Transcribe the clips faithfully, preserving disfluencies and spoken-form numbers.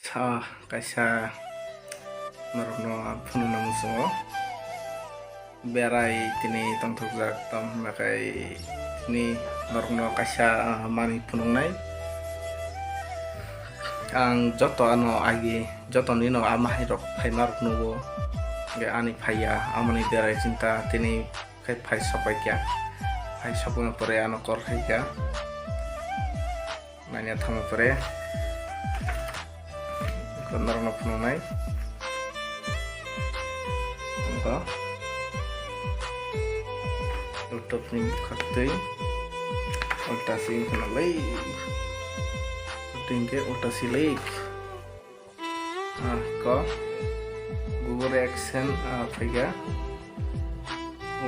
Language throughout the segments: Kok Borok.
Tha kaisa norokno phunukna muchungo. Berai tini tongthokjak, tamo hwnba khe tini norokno kaisa, ah, manwi phunuknai. Ang joto ano agi, joto nino ama hai rok phaima rok nugo. Hwnkhe ani phaiya, amoni berai chinta tini khe phai sokpai kha. Phai sokpai pore ano kor khai kha. Nanya thangma pore. Ko norokno phunuknai. Ko. YouTube ni khaktwi. Ulta si khna lai. Tingke ulta si lai. Ah, ko Google AdSense, ah, phaikha.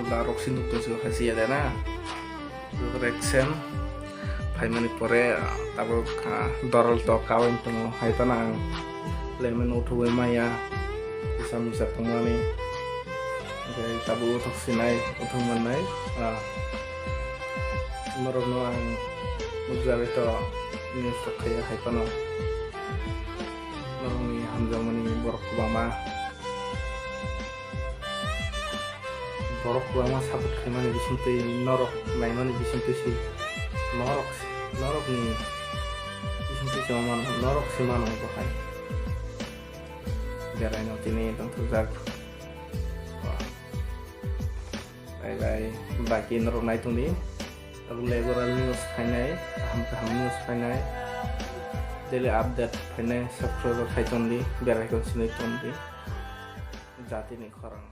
Ulta rok sinduk tongsi khaisi ya de na. Google AdSense phaimani pore, ah, tabuk, ah, doral to kawi tongo. Hai phano ang lemon uthugwi maya. Kisa misa tongmani. Hwnkhe tabuk uthuk sinai, uthuk mannai. Ah, norokno ang nukjagwi to news to khaiya hai phano. Norokni hamjakmani borok kwbangma. Borok kwbangma support khaimani bisingtwi norok naimani bisingtwi si norok, norokni bisingtwi se mano, norok se mano bo hai. Beraino tini tongthokjak. Bye bye. Baki norok nai tongdi. Tabuk legoral news phainai, kaham kaham news phainai, daily update phainai, subscribe khai tongdi, bell icon sinai tongdi. Jatini khorang.